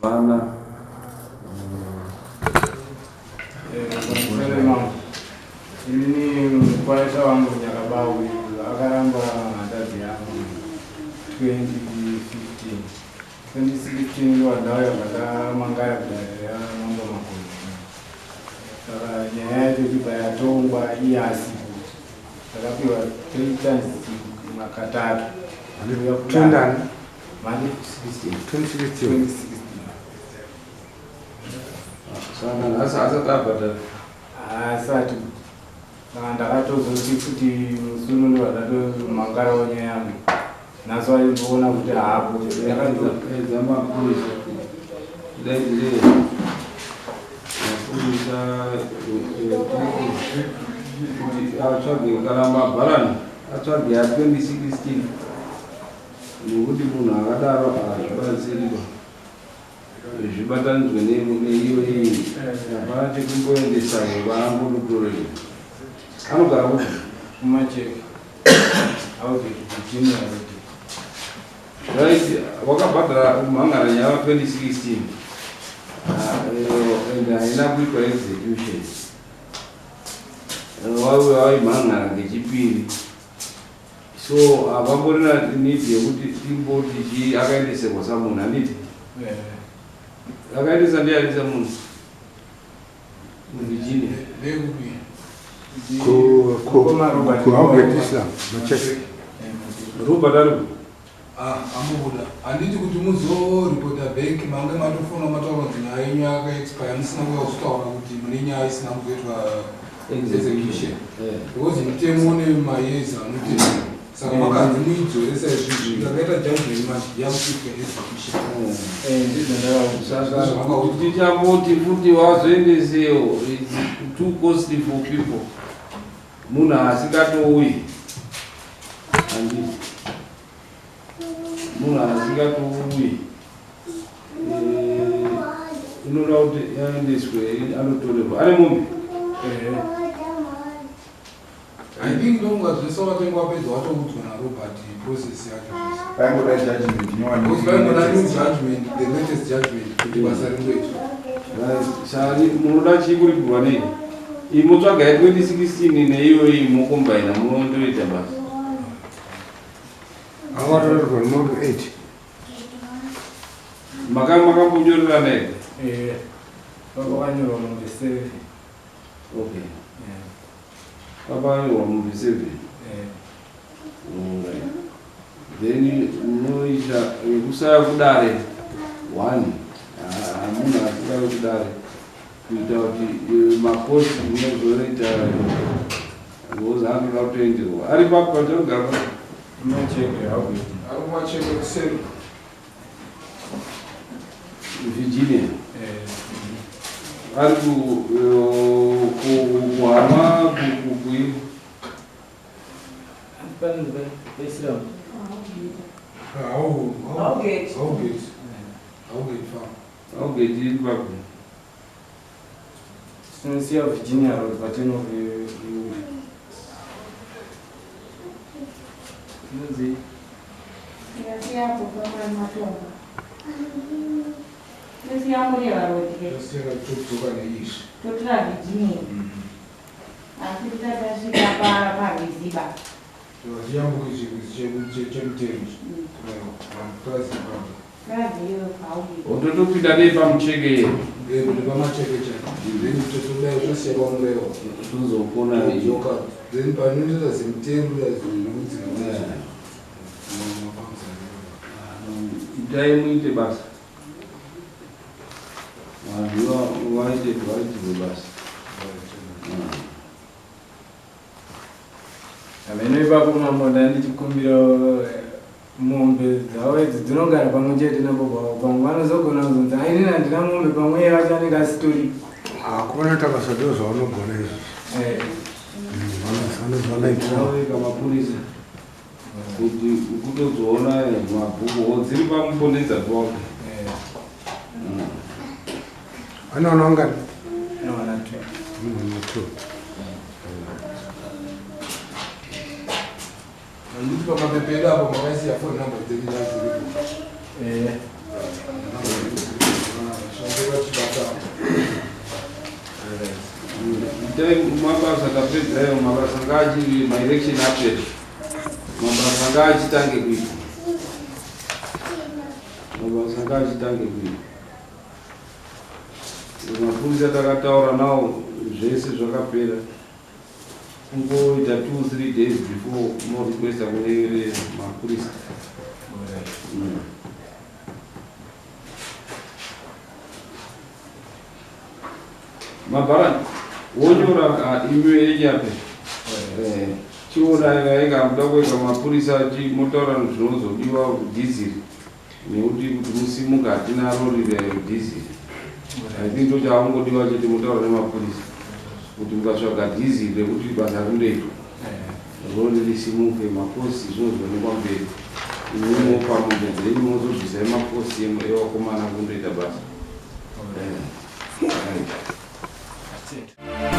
Vana. Inini mukwasha wangu Nyakabawi akaramba hanzvadzi yangu 2015. 2016 ndowandauya ndakamangara kudare ramambo Makoni. Saka nyaya yacho ichibva yatongwa iye asipo. Takapiwa 3 times makatatu. Kuuya kudare. Tondani? Mani? 2016. 2016. Saka nhasi asati abhadhara. Haasati. Saka ndakatozoti futi musi uno ndobva ndatomangarawo nyaya yangu. Nhasi waimboona kuti haapo. Edza mapurisa. Daidzire mapurisa kuti atsvage kana mabharani atsvage ya 2016 nekuti munhu akadaro hazvibatsiriba zvibatanidzwe neiyo iyi. Hapana chekumboendesa vaambonotorera. Anogara kupi? Kumacheke. Augeti Virginia Road. Right, wakabhadhara kumhangara nyaya 2016 and haina kuitwa execution. Wauya waimhangara ngechipiri, so hapamborina need yekuti timboti chii. Akaendeserwa samunhu, handiti? Akaendesa ndiani samunhu muVirginia? Ndekupi? Ku Albert Islam, Macheke. Robert ari Ah, ambobuda. Handiti kuti muzoripota back mange matofona mataura kuti nyaya yenyu yakaexpire, musina kuuya kuzotaura kuti mune nyaya isina kuzoitwa execution, because mutemo une mayears anotevera. Saka makanzi muidzoresa izvizvi, takaita judgment manje yakuitwa execution. Ndizvo ndakakusa. Saka kuti tichamboti futi wazoendesewo, it's too costly for people. Munhu asingatouyi, handiti? Munhu asingatouyi, unoda kuti aendeswe anotorerwa ane mombe. I think ndonga zvese watenga wapedza watoudzwa naRobert process yacho zvese. Paingoda judgment. Because paingoda new judgment, the latest judgment, kuti basa ringoitwa. Sani munoda chii kuripirwa nei? Imutsvagai 2016 neiyoyi mokombaina, munondoita basa. Akatorerwa mombe 8. Makambonyorerana here? Pakanyorwa mombe 7. Okay, pakanyorwa mombe 7. Alright. Then munoita yekusaya kudare one, munhu asingave kudare, kuita kuti makosi munozoita, because anoda kutoenderwa ari papo pachanogara. Macheke, Augeti. Ari kumacheke kuseri. Virginia ari kuhama kui Islam. Augate. Augate, Augate farm. Augeti iri papo. Tinosiya Virginia Road patino. Inonzi Tinosiyapo pamatombo. Tinosiya Mureva Road ke. Tosiya todzoka neizvi. Totora Virginia. Asi tisati tasvika parwiziba. Tiyambuka ichi chemutero ichi purazi ipapo. Purazi iyo paAugate. Ototopinda nei pamucheke Kuti pamacheke chake, then totodai tosiya paMurewa. Tozokona. Todzoka, then panoita zemutero zvinokudzika. Itai muite basa, vanhu vaite vaitirwe basa. Hameno ipapo mambo ndandichikumbira mombe dzavo idzi dzinogara pamwe chete nababa vavo. Pamwe vanozogona kuzonzi ainini handina mombe, pamwe iye vacho anenge asitoripo. Hakuna basa, ndo zvaunogona izvozvo. Vanoita. Vanoika mapurisa kuti kutozoona mabhuku dziri pamubonedza pawake. Vanoona ungani? Anowana two. Vanoona two. Handiti pamapepa edu apo makaisiya phone number dzedu ndaziripo? Itai mabasa tapedzayo mabasa ngaachi maelection apera mabasa ngaachitange kuitwa mabasa ngaachitange kuitwa mapurisa takataura nawo zvese zvakapera kungoita 2 3 days before morequesta kune mapurisa. Mabharani wonyora imwe yenyape chiona ega muda kuega mapurisa motaura zvinozodiwa dhiziri nekuti kuti musimuka hatina rori redhiziri. I think ndochaangodiwa chete, motaura nemapurisa kuti mukatsvaga dhiziri rekuti basa rindoitwa, rori risimuke, macosts zvinozoonekwa mberi. Imwimwo pamombe dzenyu mozobvisai macosts evakomana kundoita basa. Right.